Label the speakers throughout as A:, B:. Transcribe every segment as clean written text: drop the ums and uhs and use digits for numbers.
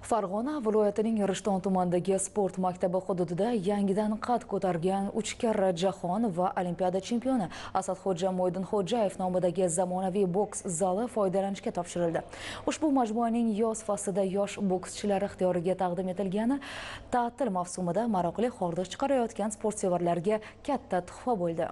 A: Farg'ona viloyatining Rishton tumanidagi sport maktabi hududida yangidan qad ko'targan 3 karra jahon va olimpiada chempioni Asadxo'ja Mo'ydinxo'jayev nomidagi zamonaviy boks zali foydalanishga topshirildi. Ushbu majmuaning yoz faslida yosh bokschilar ixtiyoriga taqdim etilgani ta'til mavsumida maroqli hordiq chiqarayotgan sportsevarlarga katta tuhfa bo'ldi.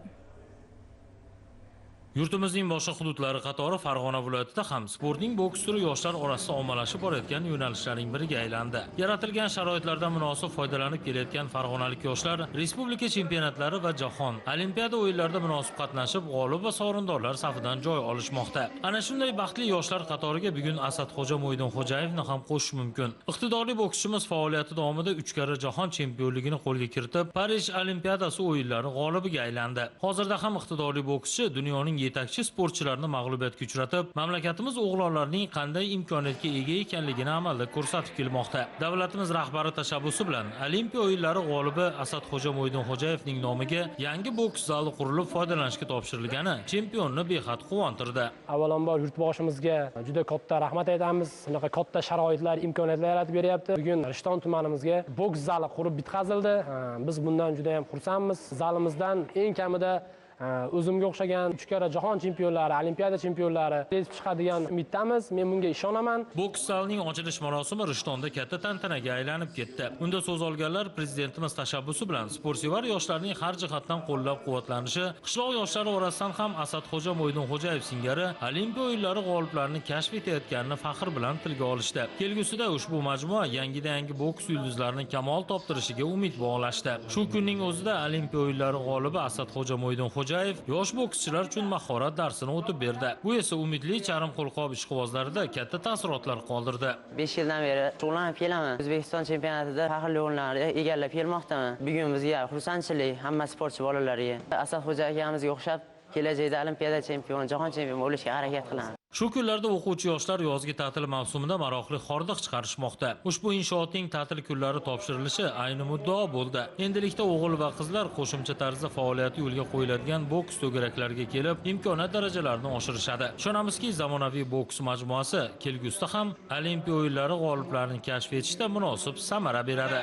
B: Yurtimizning boshqa hududlari qatori Farg'ona viloyatida ham sportning boks turi yoshlar orasida ommalashib borayotgan yo'nalishlarning biriga aylandi. Yaratilgan sharoitlardan munosib foydalanib kelayotgan farg'onalik yoshlar respublika chempionatlari va jahon olimpiada o'yinlarida munosib qatnashib, g'olib va sovrindorlar safidan joy olishmoqda. Ana shunday baxtli yoshlar qatoriga bugun Asadxo'ja Mo'ydinxo'jayevni ham qo'shish mumkin. Iqtidorli bokschimiz faoliyati davomida 3 karra jahon chempionligini qo'lga kiritib, Parij olimpiadasi o'yinlari g'olibiga aylandi. Hozirda ham iqtidorli bokschi dunyoning yetakchi sportchilarni mag'lubiyatga uchratib, mamlakatimiz o'g'lonlarining qanday imkoniyatga ega ekanligini amalda ko'rsatib kelmoqda. Davlatimiz rahbari tashabbusi bilan Olimpiya o'yinlari g'olibi Asadxo'ja Mo'ydinxo'jayevning nomiga yangi boks zali qurilib foydalanishga topshirilgani chempionni behad quvontirdi.
C: Avvalambor yurtboshimizga juda katta rahmat aytamiz. Bunaqa katta sharoitlar, imkoniyatlar yaratib beryapti. Bugun Rishton tumanimizga boks zali qurib bitkazildi. Biz bundan juda ham xursandmiz. Zalimizdan eng kamida o'zimga o'xshagan 3 karra jahon chempionlari, olimpiada chempionlari yetib chiqadigan umiddamiz. Men bunga ishonaman.
B: Boks zalining ochilish marosimi Rishtonda katta tantanaga aylanib ketdi. Unda so'z olganlar prezidentimiz tashabbusi bilan sportsevar yoshlarning har jihatdan qo'llab-quvvatlanishi, qishloq yoshlari orasidan ham Asadxo'ja Mo'ydinxo'jayev singari Olimpiya o'yinlari g'oliblarini kashf etayotganini faxr bilan tilga olishdi. Kelgusida ushbu majmua yangidan-yangi boks yulduzlarini kamol toptirishiga umid bog'lashdi. Shu kunning o'zida Olimpiya o'yinlari g'olibi Asadxo'ja Mo'ydinxo'jayev yosh bokschilar uchun mahorat darsini o'tib berdi. Bu esa umidli charm qo'lqop ishqibozlarida katta taassurotlar qoldirdi.
D: 5 yildan beri shug'ullanib kelaman. O'zbekiston chempionatida faxrli o'rinlarni egallab kelmoqdaman. Bugun bizga xursandchilik, hamma sportchi bolalarga. Asadxo'ja akamizga o'xshab kelajakda olimpiada chempioni, jahon chempioni bo'lishga harakat qilaman.
B: Shu kunlarda o'quvchi yoshlar yozgi ta'til mavsumida maroqli hordiq chiqarishmoqda. Ushbu inshootning ta'til kunlari topshirilishi ayni muddao bo'ldi. Endilikda o'g'il va qizlar qo'shimcha tarzda faoliyati yo'lga qo'yiladigan boks to'garaklariga kelib, imkoniyat darajalarini oshirishadi. Ishonamizki, zamonaviy boks majmuasi kelgusida ham Olimpiya o'yinlari g'oliblarini kashf etishda munosib samara beradi.